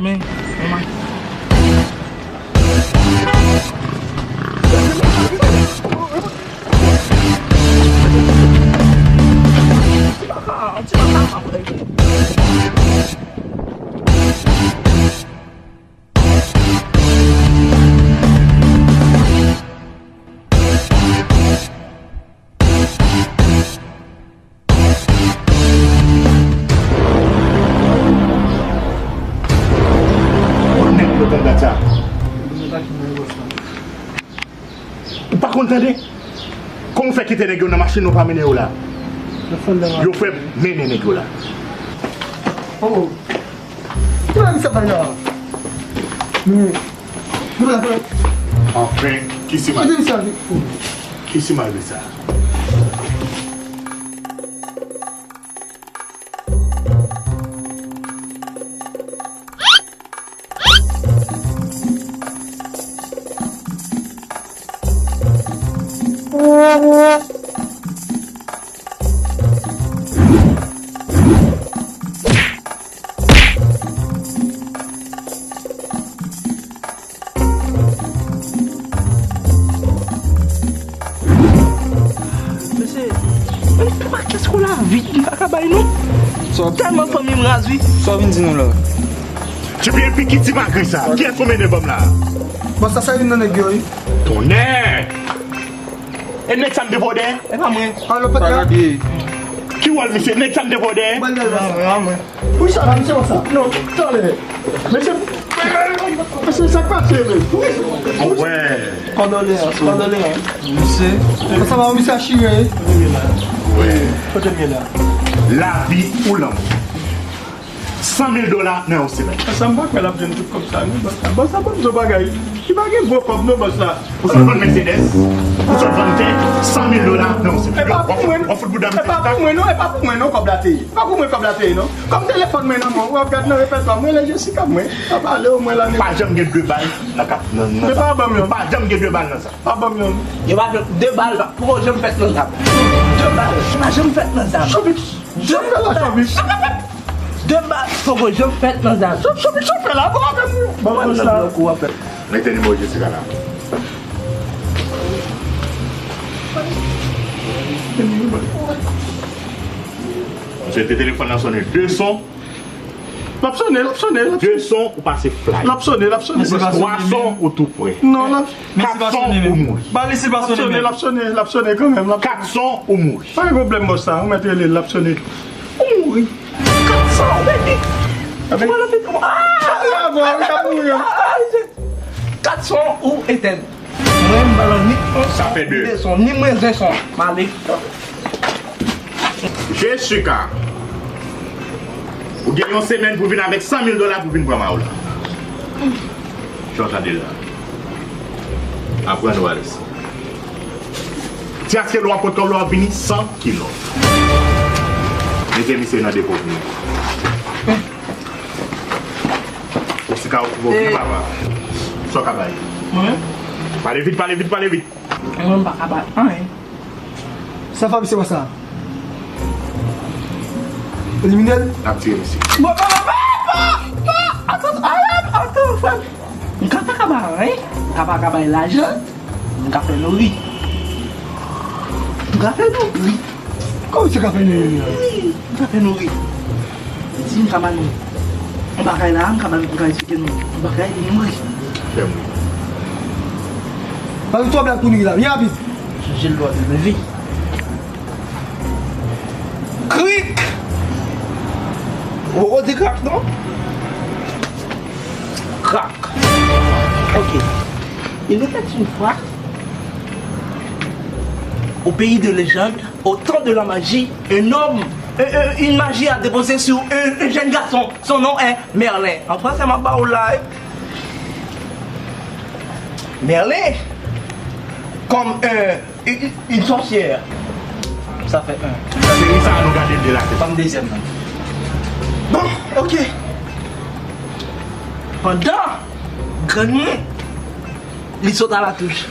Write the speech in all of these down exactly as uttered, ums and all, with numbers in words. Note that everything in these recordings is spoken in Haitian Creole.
Men, men, man. Ou nèg yo tande sa. Ou pa konn tande? Kòman w fè kite nèg yo nan machin, ou pa mennen yo la? Yo fè mennen nèg yo la. Oh, oh. Ki bagay sa bay la? Men, men la, men. Anfen, ki si malgre sa? Ki si malgre sa? Mesye, men pa kès kou la vit, m pa ka bay non. Tèlman fanmi m raz wi. Sa w vin di nou la? Tchip, epi ki ti magri sa? Kiyès ou mennen ban m la? Bòs la, sa youn nan nèg yo wi. Tonnè! E nèg sa m te voye dèyè? E pa mwen. Alò, pa gade. Ki wòl misye? Nèg sa m te voye dèyè? Mwen, mwen, mwen. Wi, sa va, misye, sa. Non, talè. Mesye, mesye, sa k pase, men? Wè. Kondoleyans, kondoleyans. Mesye. Sa va, misye, a chire. Wè. Kote m ye la? Lavi ou lanmò. San mil dola nan yon semèn. Sa m pa kwè l ap jwenn tout kòb sa, non, bòs la. Bòs la, ban m di w bagay. Li pa gen gwo kòb, non, bòs la. Ou sot vann Mercedes, ou sot vann tè, san mil dola nan yon semèn. E pa pou mwen, w ap fout bouda m. E pa pou mwen, non, e pa pou mwen, non, kòb la te ye. E pa pou mwen kòb la te ye, non. Kòm telefòn mwen nan men w, w ap gad nan repètwa, mwen rele Jessica, mwen. Pa pale w, mwen la. Pa janm gen de bal nan kat, nan, nan sa. Pa ban m yon. Pa janm gen de bal nan sa. Pa ban m yon. Yo pa janm, de bal, pa, poko janm fèt nan zam. De bal, pa janm fèt nan zam. Chobit, de bal. De bal, poko janm fèt nan zam. Chop, chop, chop, fè la, bon, avè m. Bon, bon, sa. Mete nimewo Jessica la. Misye te telefòn nan sonnen de son. L ap sonnen, l ap sonnen, l ap sonnen. De son, ou pase fly. L ap sonnen, l ap sonnen. Twa son, ou tou prè. Non, l ap. Kat son, ou mouri. Ba li si l pa sonnen, l ap sonnen, l ap sonnen kanmenm. Kat son, ou mouri. Pa gen pwoblèm, bòs la. Ou mèt rele l, l ap sonnen. Ou mouri. Kat son, ou pèdi. Ou pral anpil. Ah! Kat son, ou etèn. Mwen, m pa nan ni on son, ni de son, ni mwen zen son. M ale. Jessica, ou gen yon semèn pou vin avèk san mil dola pou vin pran mari w la. Jan w tande l la. Aprann ou a lèse. Ti aske lwa pot kòb lwa vini san kilòt. Mete misye nan depo pou nou. Jessica, ou vin papa. Sa w ka bay? Mwen? Pale vit, pale vit, pale vit. Mwen, m pa ka bay anyen. Sa fè misye konsa? Elimine l. N ap tiye misye. Bon, bon, bon, bon, bon, bon, atann, atann, atann, frè m. M ka pa ka bay anyen. M ka pa ka bay lajan. M ka fè nou ri. M ka fè nou ri. Kòman misye ka fè nou ri? M ka fè nou ri. Si m ka ba nou yon bagay la, m ka ba nou, m ka esplike nou yon bagay, epi nou ri. Fè m ri. Ba nou twa blag pou nou ri la. Vin rapid. Chanje lwa de leve. Krik! Ou poko di krak, non? Krak. Ok. Il était une fois, au pays de légende, au temps de la magie, un homme, euh, euh, une magie a déposé sur un, un jeune garçon. Son nom est Merlin. En français, m ap ba ou la. Merlin, comme un, une, une sorcière. Ça fait un. Seri sa a nou gade l de la tèt. Ban m dezyèm nan. Bon, ok. Pandan grann mwen, li sot alatouch.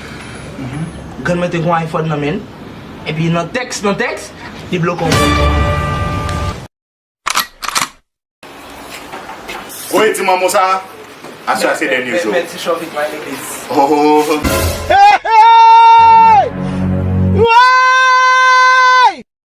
Grann mwen te gen yon iPhone nan men l. Epi nan tèks, nan tèks, li bloke yon moun. Wi, di manman sa. Aswè a se dènye jou. Mèt ti chòvik mwen legliz. Oh, oh, oh.